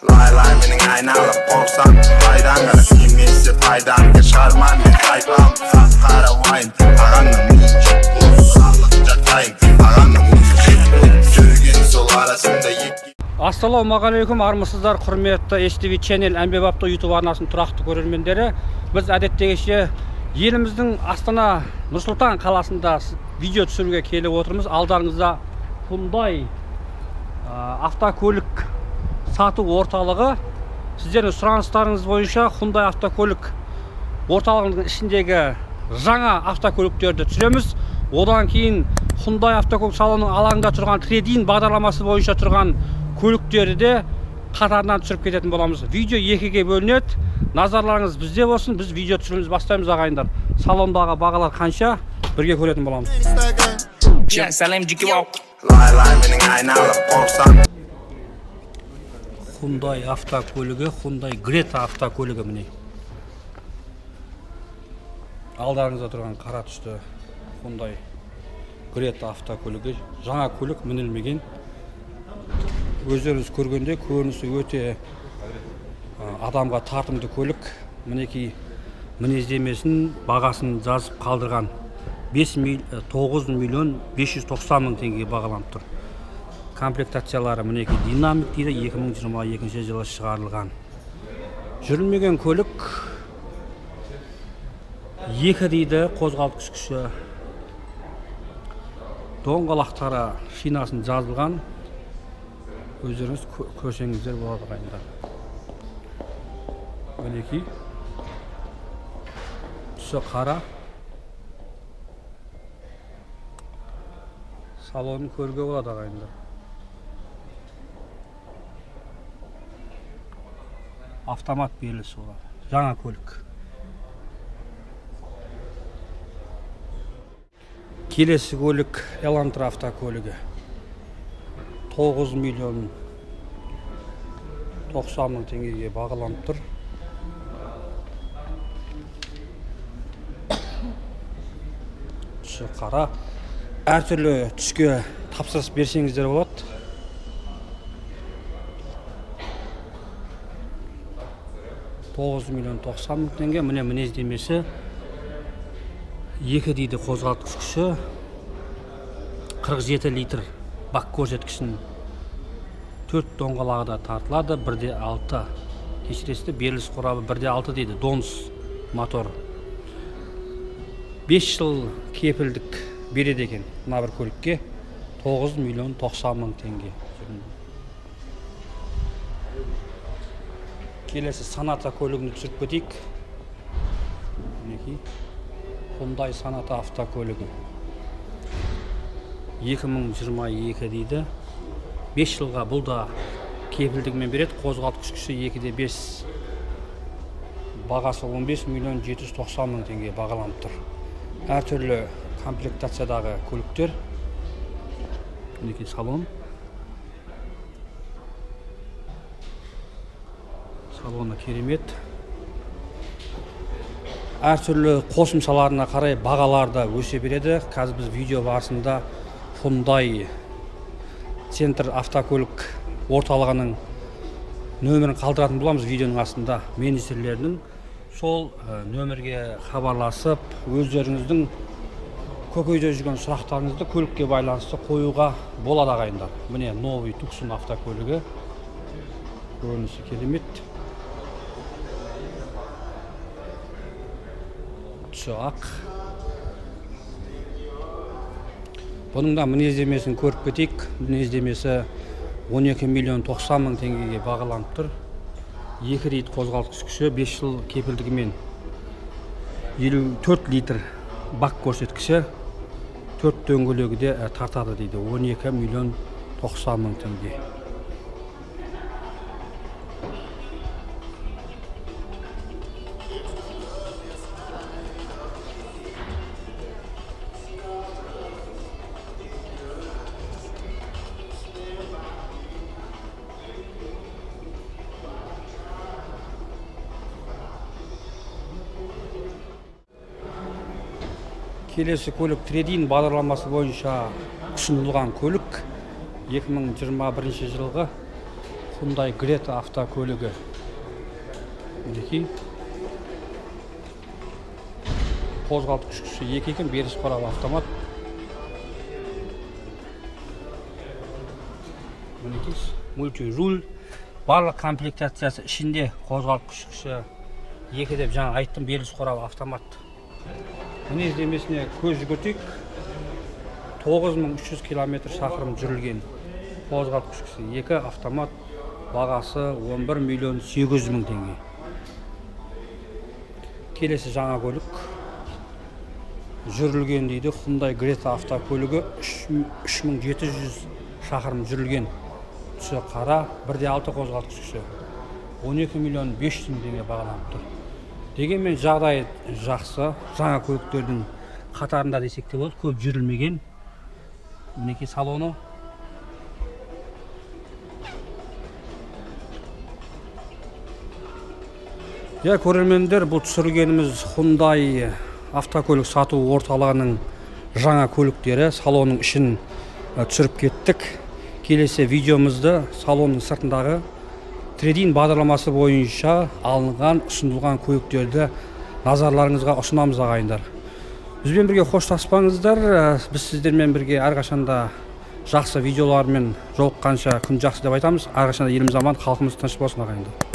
Лай-лай менің айналып қорсам Пайдан ғана немесе пайдан шығарман мен тайпам. Қап-қара уайым ағаңның миын жеп салық жатайын ағаңның өзі жеп жүрген сол арасында екі. Ассалаумағалейкум, армысыздар, құрметті STV Channel әмбебапты YouTube арнасының тұрақты көрермендері. Біз әдеттегіше еліміздің Астана Нұр-Сұлтан қаласында видео түсіруге келіп отырмыз. Алдарыңызда Hyundai автокөлік сату орталығы. Сіздердің сұраныстарыңыз бойынша Hyundai автокөлік орталығының ішіндегі жаңа автокөліктерді түсіреміз. Одан кейін Hyundai автокөлік салонының алаңында тұрған трейдин бағдарламасы бойынша тұрған көліктерді де қатарынан түсіріп кететін боламыз. Видео екіге бөлінеді. Назарларыңыз бізде болсын. Біз видео түсіруімізді бастаймыз, ағайындар. Салондағы бағалар қанша, бірге көретін боламыз. Лай-лай менің айналып қорсам. Hyundai автокөлігі, Hyundai Creta автокөлігі міне. Алдарыңызда тұрған қара түсті Hyundai Creta автокөлігі, жаңа көлік, мінілмеген. Өздеріңіз көргендей, көрінісі өте адамға тартымды көлік. Мінекей мінездемесін, бағасын жазып қалдырған. 9 миллион 590 мың теңгеге бағаланып тұр. Комплектациялары мінекей динамик дейді, 2022 жылы шығарылған. Жүрілмеген көлік, 2 дейді қозғалтқыш күші. Доңғалақтары шинасын жазылған. Өздеріңіз көрсеңіздер болады, ағайындар. Мінекей түсі қара. Салонын көруге болады, ағайындар. Автомат берілісі болады. Жаңа көлік. Келесі көлік Elantra автокөлігі. 9 миллион 90 мың теңгеге бағаланып тұр. Түсі қара. Әртүрлі түске тапсырыс берсеңіздер болады. 9 миллион 90 мың теңге. Міне мінездемесі 2 дейді қозғалтқыш күші. 47 литр бак көрсеткішін 4 доңғалағы да тартылады. 1,6 кешіресті, беріліс қорабы 1,6 дейді. Донс мотор. 5 жыл кепілдік береді екен мына бір көлікке. 9 миллион 90 мың теңге. Келесі Sonata көлігін түсіріп кетейік. Мінекей Hyundai Sonata автокөлігі. 2022 дейді. 5 жылға бұл да кепілдігімен береді. Қозғалтқыш күші 2,5. Бағасы 15 миллион 790 мың теңге бағаланып тұр. Әртүрлі комплектациядағы көліктер. Мінекей салон. Салоны керемет. Әртүрлі қосымшаларына қарай бағалар да өсе береді. Қазір біз видео барысында Hyundai Центр автокөлік орталығының нөмірін қалдыратын боламыз видеоның астында. Менеджерлерінің сол нөмірге хабарласып, өздеріңіздің көкейде жүрген сұрақтарыңызды көлікке байланысты қоюға болады, ағайындар. Міне новый Tucson автокөлігі. Көрінісі керемет. Түсі ақ. Бұның да мінездемесін көріп кетейік. Мінездемесі 12 миллион 90 мың теңгеге бағаланып тұр. 2 рет қозғалтқыш күші, 5 жыл кепілдігімен 54 литр бак көрсеткіші, 4 дөңгелегі де тартады дейді. 12 миллион 90 мың теңге. Келесі көлік трейдин бағдарламасы бойынша ұсынылған көлік. 2021 жылғы Hyundai Creta автокөлігі. Мінекей. Қозғалтқыш күші 2 екен, беріс қорабы автомат. Мінекей, мультируль, барлық комплектациясы ішінде. Қозғалтқыш күші 2 деп жаңа айттым, беріс қорабы автомат. Мінездемесіне көз жүгіртейік. 9300 километр шақырым жүрілген. Қозғалтқыш күші 2 автомат, бағасы 11 миллион 800 мың теңге. Келесі жаңа көлік жүрілген дейді. Hyundai Creta автокөлігі 3700 шақырым жүрілген. Түсі қара, 1.6 қозғалтқыш күші. 12 миллион 500 мың теңге бағаланып тұр. Дегенмен жағдайы жақсы, жаңа көліктердің қатарында десек те болады, көп жүрілмеген. Мінекей салоны. Иә, көрермендер, бұл түсіргеніміз Hyundai автокөлік сату орталығының жаңа көліктері. Салонның ішін түсіріп кеттік. Келесі видеомызды салонның сыртындағы трейдинг бағдарламасы бойынша алынған, ұсынылған көліктерді назарларыңызға ұсынамыз, ағайындар. Бізбен бірге қоштаспаңыздар. Біз сіздермен бірге әрқашанда жақсы видеолармен жолыққанша күн жақсы деп айтамыз. Әрқашанда еліміз аман, халқымыз тыныш болсын, ағайындар.